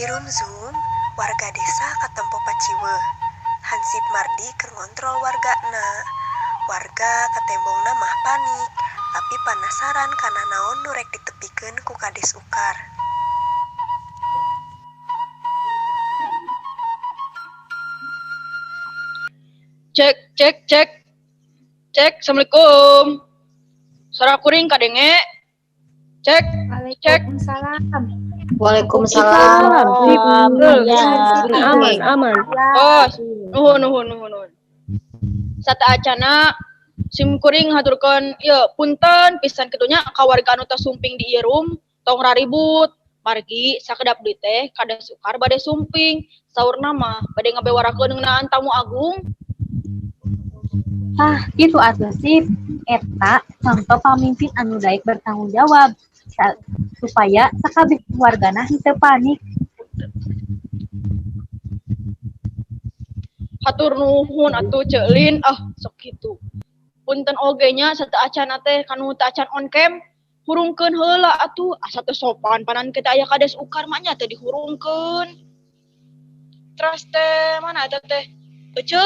Di room Zoom, warga desa katempo paciweuh. Hansip Mardi keur ngontrol wargana. Warga katembongna mah panik, tapi panasaran kana naon nu rek ditepikeun ku Kades Ukar. Cek, cek, cek. Cek, assalamualaikum. Suara kuring kadenge. Cek, cek. Waalaikumsalam. Waalaikumsalam. Ya. Aman, aman. Tos, nuhun, nuhun, nuhun, nuhun. Sataacana sim kuring haturkeun ieu punten pisan kitu nya ka warga anu tos sumping di ieu room tong raribut. Margi sakedap deui teh Kades Ukar bade sumping. Saurna mah bade ngabewarakeun ngeunaan tamu agung. Tah, kitu atuh sip. Eta contoh pamimpin anu daek bertanggung jawab supaya sakabeh wargana henteu panik. Hatur nuhun atuh Ceulin, ah sok kitu. Punten oge nya sateuacanna teh kanu teu acan on cam, hurungkeun heula atuh, asa teu sopan panan kita aya Kades Ukar mah nya teh dihurungkeun. Teras teh mana eta teh? Ece,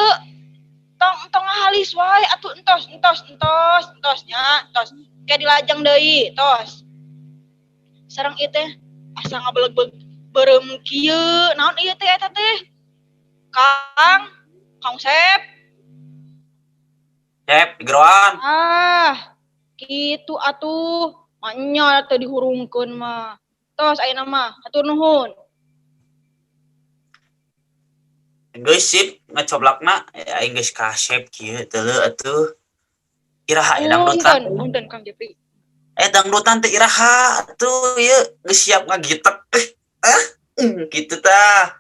tong tong ngahalis wae atuh, entos entos entos entos nya entos. Kayak dilajeng deui tos. Sareng ieu teh asa ngabeleg beureum kieu, naon ieu teh eta teh? Kang, Kang Sep. Sep, digeroan. Ah, kitu atuh. Manya teh dihurungkeun mah. Tos ayeuna mah, hatur nuhun. Geus sip ngacoblakna, aing geus kasep kieu teuleu atuh. Iraha ya dangdutan? Punten, punten Kang Jepri. Eh, dangdutan teh iraha atuh ieu geus siap ngagitek. Eh, kitu tah.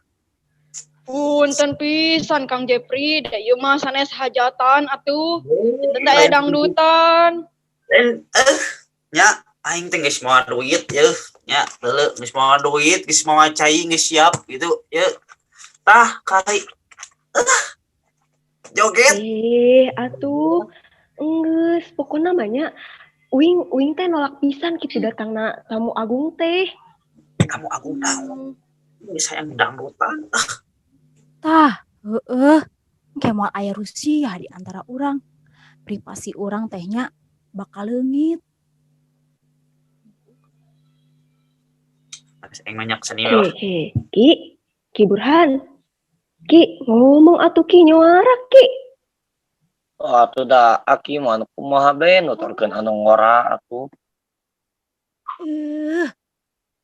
Punten pisan Kang Jepri, da ieu mah sanes hajatan atuh. Punten da aya dangdutan. Eh, nya aing teh geus mawa duit yeuh, nya teuleu geus mawa duit, geus mawa cai, geus siap gitu yeuh. Tah kali joget. Eh, atuh enggeus pokona mah nya uing uing teh nolak pisan kitu datangna tamu agung teh. Tamu agung naon? Geus hayang dangdutan. Ah. Tah, heueuh. Engke moal aya rusiah di antara urang. Privasi urang teh nya bakal leungit. Aing mah nyak senior. Eh, eh, Ki, Ki Burhan. Ki, ngomong atuh Ki, nyuara Ki. Oh, atuh da aki mah anu kumaha be nuturkeun anu ngora atuh. Eh,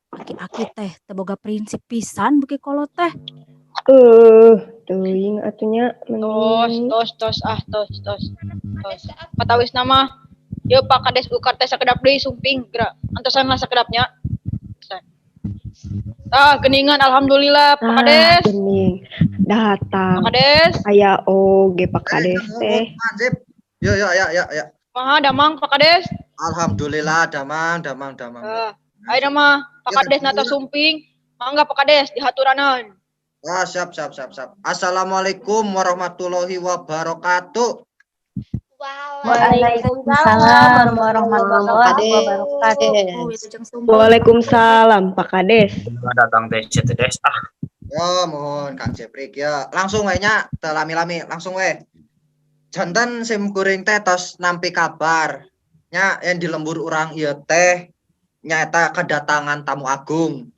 aki-aki teh teu boga prinsip pisan beuki kolot teh. Eh, teuing atuh nya. Tos, tos, tos, ah, tos, tos. Tos. Katawisna mah ieu Pak Kades Ukar teh sakedap deui sumping geura. Antosan lah sakedapnya. Tah, geningan alhamdulillah Pak Ah, Kades. gening. Datang. Pak Kades. Aya oge Pak Kades teh. Sip. Yo yo ya ya ya. Kumaha damang Pak Kades? Alhamdulillah damang damang damang. Heeh. Ayeuna mah Pak Kades nata sumping. Mangga Pak Kades dihaturanan. Ah, siap siap siap siap. Assalamualaikum warahmatullahi wabarakatuh. Waalaikumsalam warahmatullahi wabarakatuh. Waalaikumsalam Pak Kades. Datang teh Des ah. Yo, mohon Kang Jepri ya. Langsung we nya, teu lami-lami, langsung we. Janten sim kuring teh tos nampi kabar. Nya yang di lembur urang ieu teh nyaeta kedatangan tamu agung.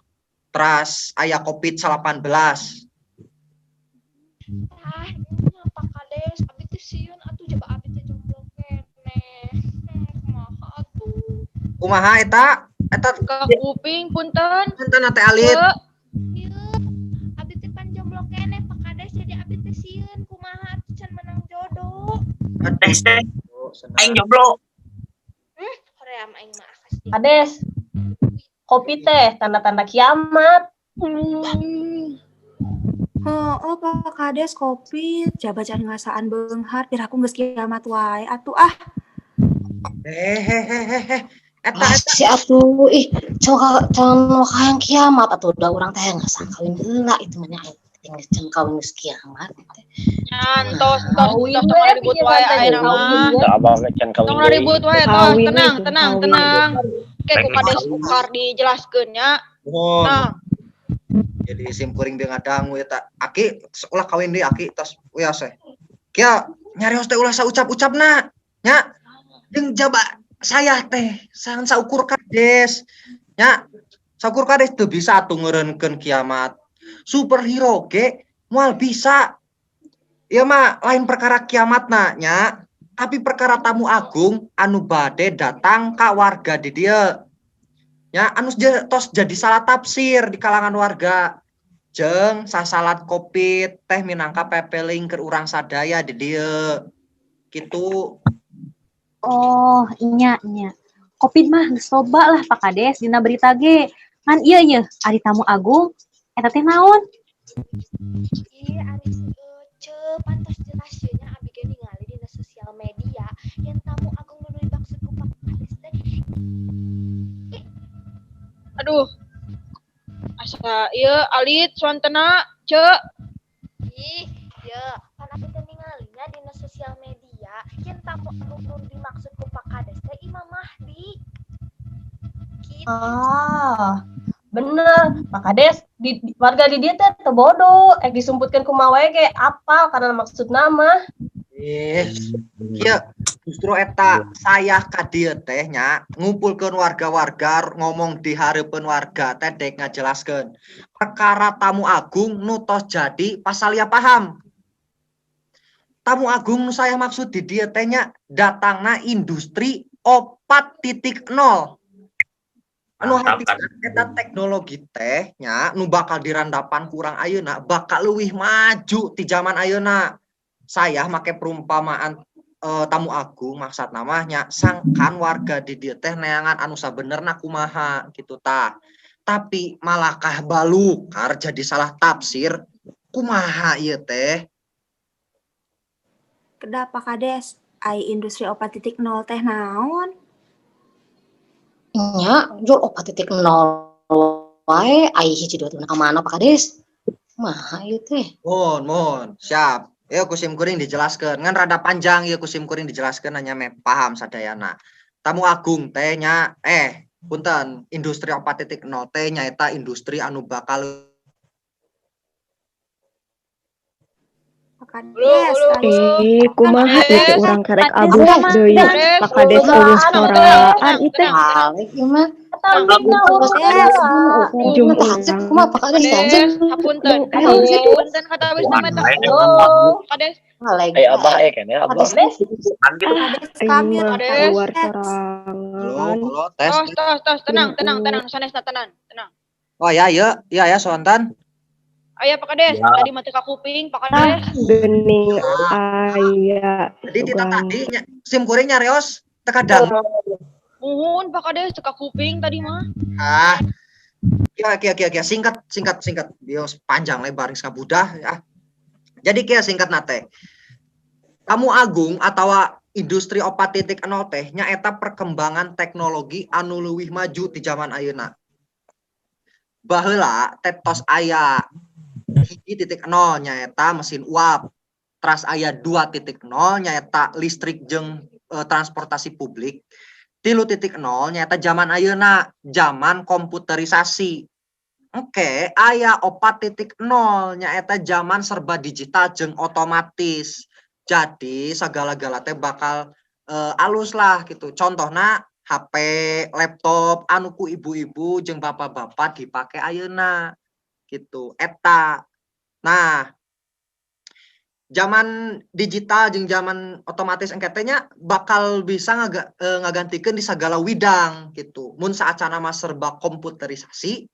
Teras aya Covid-19. Tah, nya Pak Kades, abi teh sieun atuh jaba abi teh jomblo keneh. Kumaha atuh? Kumaha eta? Eta Ka kuping punten. Punten teh alit. Ieu abi teh pan jomblo keneh Pak Kades, jadi abi teh sieun kumaha atuh can menang jodoh. Teh teh. Aing jomblo. Hoream aing mah kasih. Kades, kopi teh tanda-tanda kiamat. Oh, oh Pak Kades kopi, jaba can ngasaan beunghar, piraku geus kiamat wae atuh ah. Hehehehe. Eta Ah, eta si atuh ih coba can hayang kiamat atuh da urang teh ngasaan kawin heula itu mah nya aing teh geus can kawin geus kiamat teh. Nya entos entos entos tong ribut wae ayeuna mah. Da abang ge can kawin Tong deui. ribut wae tos, Kawin we tenang can tenang kawin. tenang. Ke ku Kades Ukar dijelaskeun nya. Mohon. Nah, Jadi sim kuring deui ngadangu eta. Aki ulah kawin deui aki tos wios we. Kieu nyarios teh ulah saucap-ucapna nya. Jeung jaba saya teh sangan saukur kades nya. Saukur kades teu bisa atuh ngeureunkeun kiamat. Superhero ge moal bisa. Ieu mah lain perkara kiamatna nya, tapi perkara tamu agung anu bade datang ka warga di dieu. Nya anu tos jadi salah tafsir di kalangan warga. Jeung sasalat Covid teh minangka pepeling keur urang sadaya di dieu. Kitu. Oh, nya nya. Covid mah geus loba lah Pak Kades dina berita ge. Ngan ieu yeuh ari tamu agung eta teh naon? Ih, ari si Ece pantos jelas ye nya abi ge ningali dina sosial media yen tamu agung nu dimaksud ku Pak Kades teh. Aduh. Asa ieu alit suantena, Ceu. Ih, ye, pan abi teh ningali nya dina sosial media yen tamu agung nu dimaksud ku Pak Kades teh Imam Mahdi. Gitu. Ah, bener. Pak Kades, warga di dieu teh teu bodoh, ek disumputkeun kumaha wae ge apal karena maksud nama. Eh, kieu justru eta saya ka dieu teh nya ngumpulkeun warga-warga ngomong di hareupeun warga teh dek ngajelaskeun perkara tamu agung nu tos jadi pasalia paham. Tamu agung nu saya maksud di dieu teh nya datangna industri 4.0. Anu Mantap, hartina kan? Eta teknologi teh nya nu bakal dirandapan ku urang ayeuna bakal leuwih maju ti zaman ayeuna. Saya make perumpamaan tamu agung maksudna mah nya sangkan warga di dieu teh neangan anu sabenerna kumaha gitu tah. Tapi malakah balukar jadi salah tafsir kumaha ieu teh? Kedah Pak Kades, ai industri 4.0 teh naon? Nya, jol 4.0 wae ai hiji dua ka mana Pak Kades? Kumaha ieu teh? Mohon, mohon, siap. Ieu ku sim kuring dijelaskeun. Ngan rada panjang ieu ku sim kuring dijelaskeun nya meh paham sadayana. Tamu agung teh nya punten, industri 4.0 teh nyaeta industri anu bakal Pak Kades, Eh, kumaha ieu teh urang karek abus deui. Pak Kades eueuh soraan ieu teh. Balik ieu mah. Jung Hansip kumaha Pak Kades teh hansip. Hapunten. Hapunten kata wis nama eta. Kades. Eh abah eh kene abah. Kades Aing mah Kades. keluar sorangan. Halo, tes. Tos tos tos tenang tenang tenang sanesna tenang tenang. Oh ya, ya, ya ya sontan. Aya Pak Kades, Ya. tadi mah teu kakuping Pak Kades. Gening aya. Jadi tita tadi nya, sim kuring nyarios teu kadang. Muhun Pak Kades teu kakuping tadi mah. Ah. Ya, ya, ya, ya, singkat, singkat, singkat. Bios panjang lebar geus ngabudah ya. Jadi kieu singkat nate. Tamu agung atawa industri 4.0 teh nyaeta perkembangan teknologi anu leuwih maju di zaman ayeuna. Baheula teh tos aya 1.0 nyaeta mesin uap, teras aya 2.0 nyaeta listrik jeung transportasi publik, 3.0 nyaeta zaman ayeuna, zaman komputerisasi. Oke, aya 4.0 nyaeta zaman serba digital jeung otomatis. Jadi segala-gala teh bakal alus lah gitu. Contohna HP, laptop anu ku ibu-ibu jeung bapak-bapak dipake ayeuna gitu. Eta. Nah, zaman digital jeung zaman otomatis engke teh nya bakal bisa ngagantikeun di sagala widang gitu. Mun saacana mah serba komputerisasi,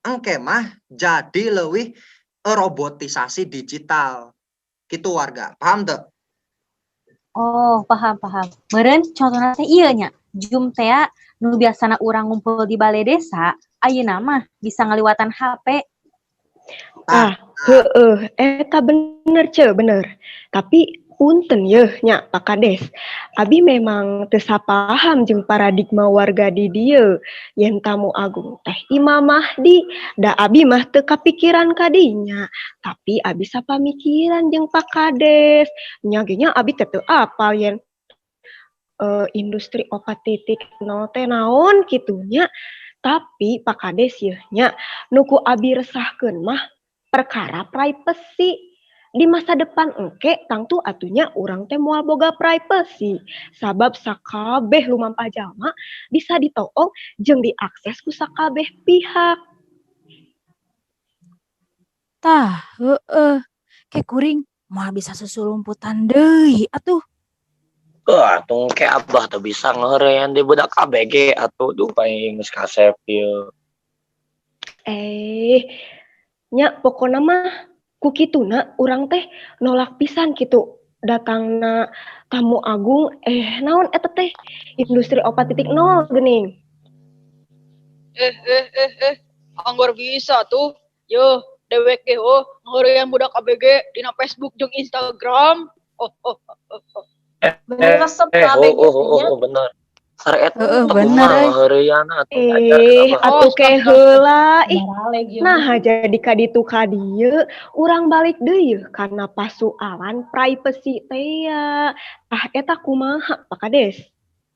engke mah jadi leuwih robotisasi digital. Gitu warga. Paham teu? Oh, paham, paham. Meureun contohna teh ieu nya, Zoom teh nu biasana urang ngumpul di balai desa, ayeuna mah bisa ngaliwatan HP. Ah, heeh, eta bener ce, bener. Tapi punten yeuh nya Pak Kades. Abi memang teu sapaham jeung paradigma warga di dieu. Yen tamu agung teh Imam Mahdi, da abi mah teu kapikiran ka dinya. Tapi abi sapamikiran jeung Pak Kades. Nya ge nya abi teh teu apal yen industri 4.0 teh naon kitu nya. Tapi Pak Kades yeuh nya, nu ku abi resahkeun mah perkara privacy. Di masa depan engke tangtu atuh nya urang teh moal boga privacy, sabab sakabeh lumampah jalma bisa ditoong jeung diakses ku sakabeh pihak. Tah, heueuh. Ke kuring moal bisa susulumputan deui atuh. Heuh, atuh engke abah teu bisa ngaheureyan deui budak ABG atuh, duh paing geus kasep ieu. Eh, nya pokona mah ku kituna urang teh nolak pisan kitu datangna tamu agung naon eta teh industri 4.0 geuning. Eh eh eh eh, anggur bisa tuh. Yeuh, dewek ge oh ngaheureyan budak ABG dina Facebook jeung Instagram. Oh oh oh oh. Bener resep ka ABG nya. Oh, bener. Sareet Heeh, teu bener kumaha euy. ngaheureuyana atuh diajarkeun Eh, abah. atuh ke heula ih. Barale ieu mah. Nah, jadi ka ditu ka dieu urang balik deui yeuh kana pasualan privacy tea. Tah eta kumaha Pak Kades?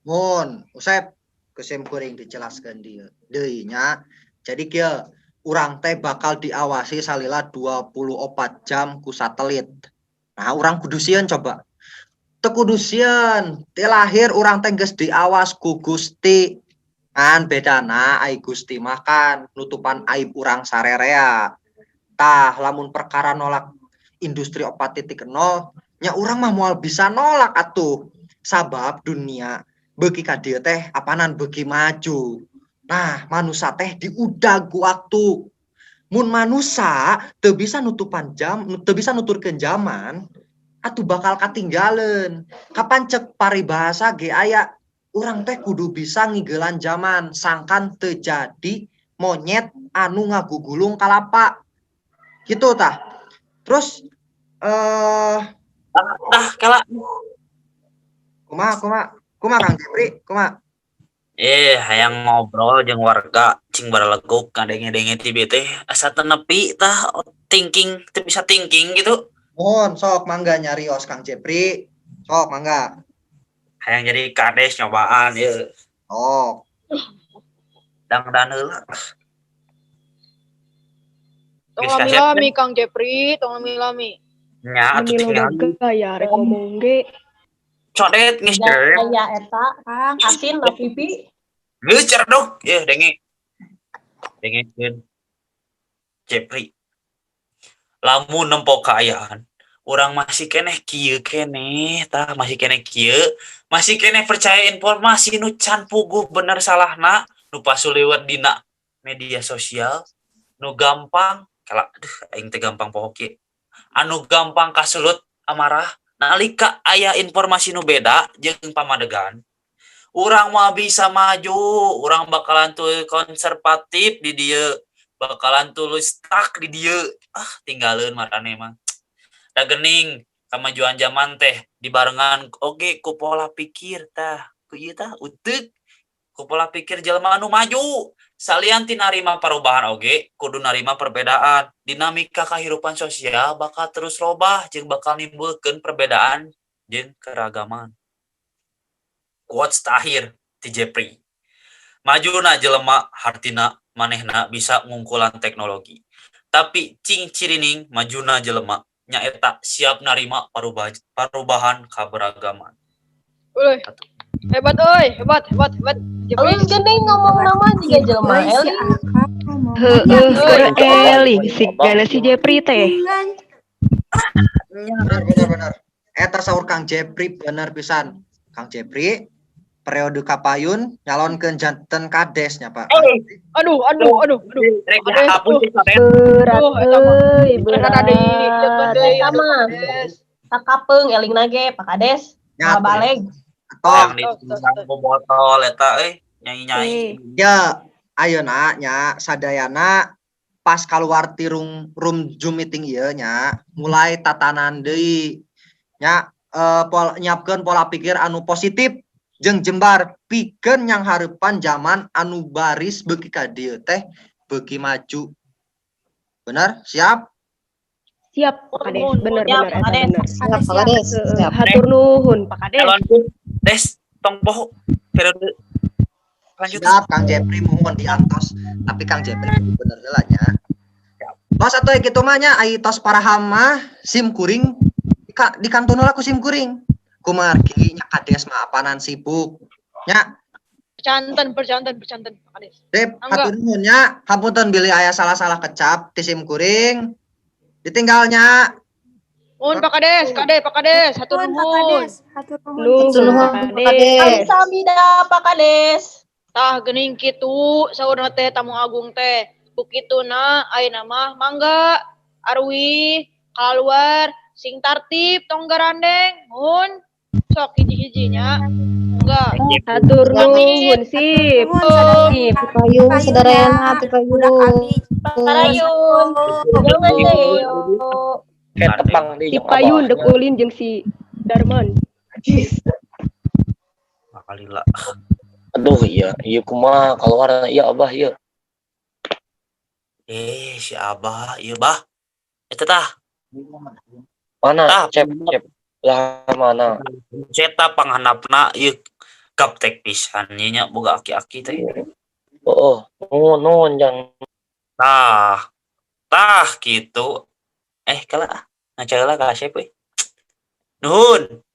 Mun, Usep, ku sim kuring dijelaskeun dieu deui nya. Jadi kieu, urang teh bakal diawasi salila 24 jam ku satelit. Nah, urang kudu sieun coba. Teu kudu sieun, ti lahir urang teh geus diawas ku Gusti. Kan bedana ai Gusti mah kan nutupan aib urang sarerea. Tah, lamun perkara nolak industri 4.0 nya urang mah moal bisa nolak atuh. Sabab dunia beuki ka dieu teh apanan beuki maju. Nah, manusa teh diudag ku waktu. Mun manusa teu bisa nutupan jam, teu bisa nuturkeun zaman, atuh bakal katinggaleun. Kapan cek paribahasa ge aya, urang teh kudu bisa ngigeulan zaman sangkan teu jadi monyet anu ngagugulung kalapa. Gitu tah. Terus Tah kala kumaha kumaha kumaha Kang Jepri, kumaha? Eh, hayang ngobrol jeung warga cing baraleguk ngadenge-denge ti bieu teh asa teu nepi tah thinking, teu bisa thinking gitu. Mohon sok mangga nyarios Kang Jepri. Sok mangga. Hayang jadi kades nyobaan ieu. Sok. Dangdan heula. Tong Geus kasep lami-lami Kang Jepri, tong lami-lami. Nya atuh Meni loba tinggal gaya rek ngomong ge. Codet geus Ya aya eta Kang asin na pipi. Geus cerduk yeuh denge. Dengekeun. Jepri. Lamun nempo kaayaan, urang masih keneh kieu keneh tah, masih keneh kieu, masih keneh percaya informasi nu can puguh bener salahna, nu pasuliwet dina media sosial, nu gampang kala aduh aing teh gampang poho kieu. Anu gampang kasulut amarah nalika aya informasi nu beda jeung pamadegan. Urang mah bisa maju, urang bakalan tuluy konservatif di dieu, bakalan tuluy stuck di dieu. Ah, tinggaleun marane mah. Da geuning kamajuan zaman teh dibarengan oge ku pola pikir tah, ku ieu tah uteuk ku pola pikir jelema anu maju. Salian ti narima perubahan oge kudu narima perbedaan. Dinamika kahirupan sosial bakal terus robah jeung bakal nimbulkeun perbedaan jeung keragaman. Quotes terakhir ti Jepri. Majuna jelema hartina manehna bisa ngungkulan teknologi. Tapi cing cirining majuna jelema nyaeta siap narima parubahan kaberagaman. Euy. Hebat euy, hebat hebat hebat. Jepri. Alus geuning ngomong nama juga jelema eling. Heueuh, keur eling sigana si Jepri teh. Bener bener bener. Eta saur Kang Jepri bener pisan. Kang Jepri periode kapayun nyalonkeun janten kades nya Pak. Aduh aduh aduh aduh. Rek Kades, dihapus tuh. sih, Kades. Berat Duh, eta mah. euy, Rada deui, berat. deui, Eta aduh, mah. Kades. Sakapeung eling nage Pak Kades. Nya, Moal baleg. Tong. Yang ditendang ku botol eta euy, nyai-nyai. Ya, ayeuna nya sadayana pas kaluar ti room Zoom meeting ieu nya, mulai tatanan deui. Nya nyiapkeun pola pikir anu positif jeung jembar pikeun nyanghareupan zaman anu baris beuki ka dieu teh beuki maju. Bener? Siap? Siap, Pak Kades. Bener Siap, bener Pak eta Kades. bener. Siap, Pak Kades. Heeh, Siap. hatur nuhun Pak Kades. Calon des tong poho periode. Lanjut. Siap Kang Jepri, mohon diantos, tapi Kang Jepri kudu bener heula nya. Tos atuh kitu mah nya, ai tos paraham mah sim kuring di kantun heula ku sim kuring. Kumargi nya kades mah apanan sibuk. Nya. Percanten, percanten, percanten, Pak Kades. Sip, Mangga. Hatur nuhun nya. Hapunten bilih aya salah-salah kecap ti sim kuring. Ditinggalnya. Nuhun Pak Kades, Kade, Pak Kades, hatur Nuhun Pak nuhun. Kades, hatur nuhun. Nuhun, Nuhun, Pak Pak Kades. Kades. Samida Pak Kades. Tah geuning kitu saurna teh tamu agung teh. Ku kituna ayeuna mah mangga arwi kaluar sing tartib tong garandeng. Nuhun. Sok hiji-hiji nya. Mangga. Hatur nuhun, sip. Nuhun sadayana. Sip. Payung Payun sadarayana ya. ti payung. Budak abi. Parayun. Jangan deh. Kayak tepang di Si jeung Payun abahnya. dek ulin jeung si Darman. Alila. Aduh iya, iya kumaha keluar iya abah iya. Eh, si Abah, ieu bah. Eta tah. Mana? Tah, Cep, cep. Lah mana? Ceta panghandapna ieu gaptek pisan ieu nya boga aki-aki teh. Oh, nuhun nuhun jang. Tah. Tah kitu. Eh, kala ngaca heula ka Asep euy. Nuhun.